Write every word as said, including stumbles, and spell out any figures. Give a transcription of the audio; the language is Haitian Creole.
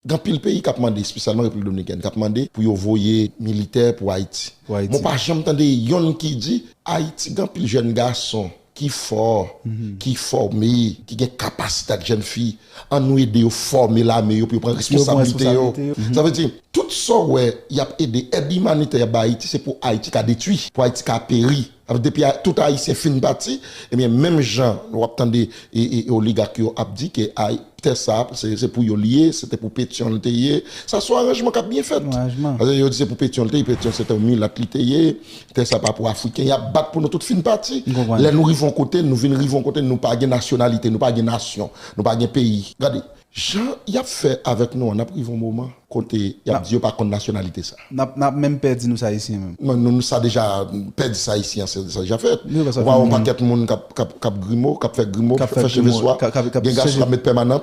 Gen anpil peyi k ap mande, espesyalman Repiblik Dominikèn, k ap mande pou yo voye militè pou Ayiti. Pou Ayiti. Mwen pa janm tande yonn ki di Ayiti gen anpil jèn gason ki fò, ki fòme, ki gen kapasite ak jèn fi. Ann nou ede yo fòme lame yo pou yo pran Pou yo pran responsabilite yo. responsabilite yo. Sa vle di, tout sa w wè y ap ede, èd imanitè y ap bay Ayiti, se pou Ayiti ka detwi, pou Ayiti ka peri. Sa vle di, depi a- tout Ayisyen fin pati, ebyen, menm jan w ap tande e, e, e oligak yo ap di ke ay, tè sa, se, se pou yo l ye, se te pou Petyon l te ye. Sa se yon aranjman k ap byen fèt. Yon aranjman. Paske yo di se pou Petyon l te ye, Petyon se te yon milat li te ye, tè sa pa pou Afriken, y ap bat pou nou tout fin pati. M konprann. Lè nou rive yon kote, nou vin rive yon kote, nou pa gen nasyonalite, nou pa gen nasyon, nou pa gen peyi. Gade, jan y ap fè avèk nou an, n ap rive yon moman kote y ap di yo pa konn nasyonalite sa. N ap, n ap menm pèdi nou sa Ayisyen menm. Non, nou, nou sa deja pèdi sa isi an, se sa deja fèt. Nou, paske Ou pa wè yon moun- pakèt moun k ap, k ap, k ap grimo, k ap fè grimo, K ap fè fè cheve grimo, swa. k ap, k ap Gen gason cheve- k ap met pèmanant.